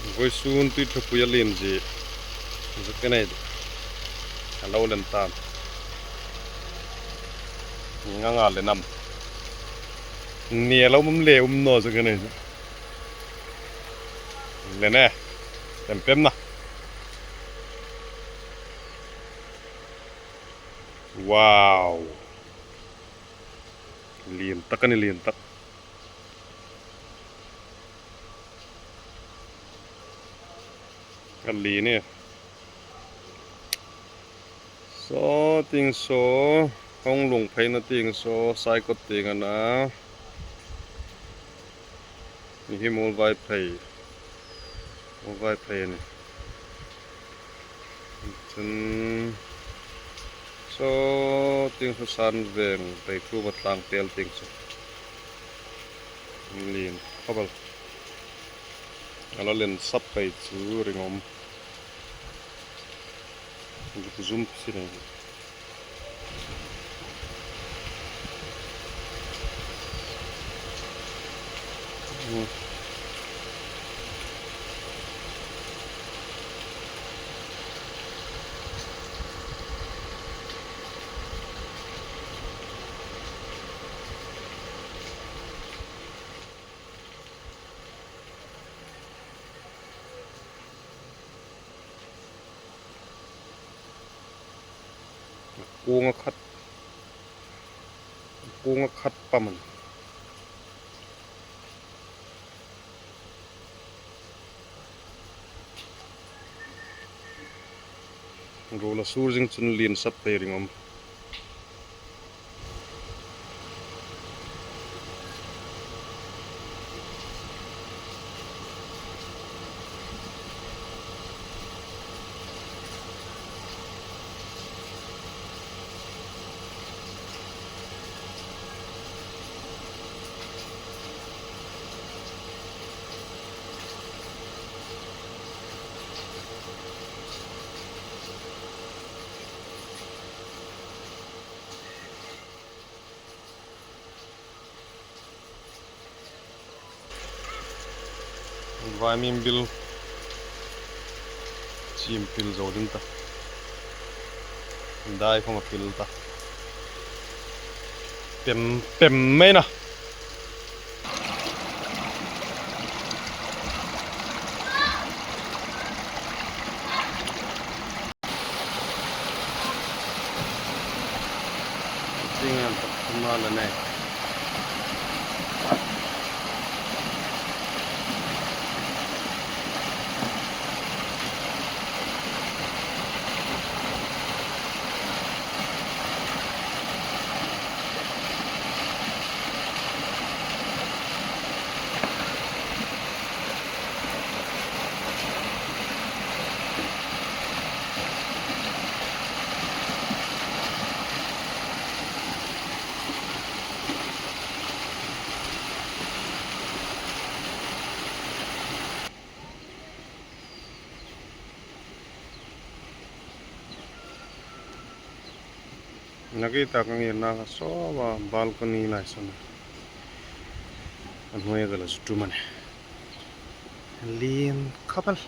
Vawisun tui thupui a lim zih zuk e nei a lo lem ta nga nga le nam nia lo mum le um no zuk e nei le ne pem pem na wow lian tak a ni lian tak. A li ni saw ting saw hawng lung phei na ting saw saikawt ting a na ni hi mawlvai phei mawlvai phei a ni chuan saw ting saw san veng beithuva tlang tel ting saw. Lin khawp a a la len sap phei chu ringawm zuk zum si nei. Kung a khat kung a khat pam a ni. Rul a sur zing chun lian sap phei ringawm. Vaimim bil chim pil zo ding ta dai khawng a pil ta pem pem mai na. Tingan pathum a la nei. Nakita ka ngir na ka saw a balcony lai sawn a hnuai a ka la zu tum a ni. Lian khawp a ni.